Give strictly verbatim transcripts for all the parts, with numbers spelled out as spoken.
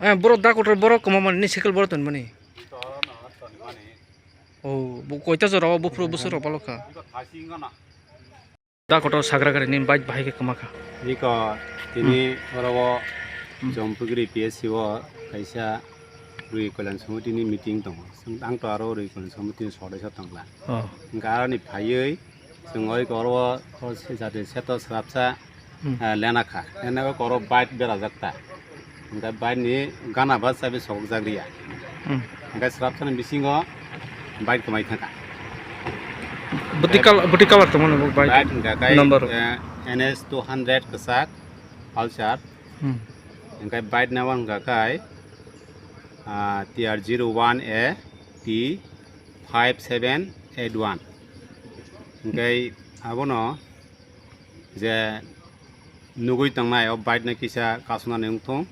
Eh, borok da kotor borok kwma mani, ni cycle borok ton mani. Oh, bo koita jora o buphuru busur rok balok kha. Da kotor sagra gari ni bike bahai khe kwma kha. Niko tini oro o Jompugri P S C o kaisa Rwi Kalyan Samiti ni meeting tongo. Ang to aro Rwi Kalyan Samiti ni sodosyo tongla. Oh. Hwnkhe aroni phaiwi chwng oi koro o, o se jati seto swrapsa, hmm, eh, lena kha. Lena khe koro bike berajak ta. Hwnkhe bike ni gana ba chabi sokjak riya. Hmm. Hwnkhe swrapsa ni bisingo bike kwmai thangkha. Bwtwi kal-, bwtwi colour tongmani bo bike? Bike hwnkha khe, number? Eh, N S two hundred kwchak, Pulsar. Hmm. Hwnkhe bike number hwnkha khe, ah, T R zero one A T five seven eight one. Hwnkhe abono je nugwi tongnai o bike no kisa kasonani wngthung,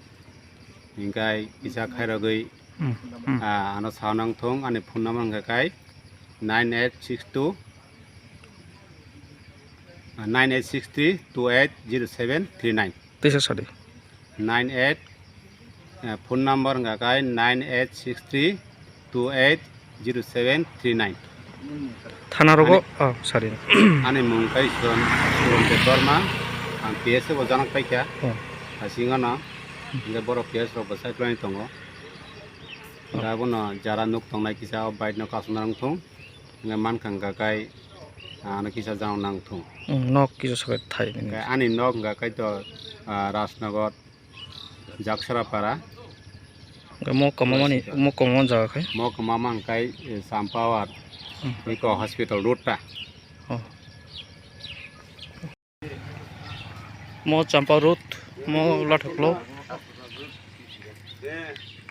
hwnkhe kisa khairogwi, hmm, hmm, ah, ano sauna wngthung. Ani phone number hwnkha khe nine eight six two, ah, nine eight six three two eight zero seven three nine. Teisa sadi. Nine eight, eh, phone number hwnkha khe nine eight six three two eight zero seven three nine. Thana rogo, ani, oh, sorry. Ani mung khe Suron, Suron Debbarma, ang P S bo janak paikha. Oh. Asingano, hingke borok P S rok bo cycle ni tongo. Oh. Da bono jara nuk tongnai kisa o bike no kasonani wngthung. Hingke mankha hingka khe, ah, ano kisa jang nang thung. Hmm, nok kisa soket thai nini. Hingke ani nok hingka khe to, ah, Rajnagar, Jaksara para. Hingke mo kwmamani, mo kwmamani jaga khai. Mo kwmamani khai, eh, Champawar, hmm, iko hospital road ta. Oh. Mo Champa road, mo Lathoklo.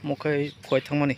Mo khai khwai thangmani.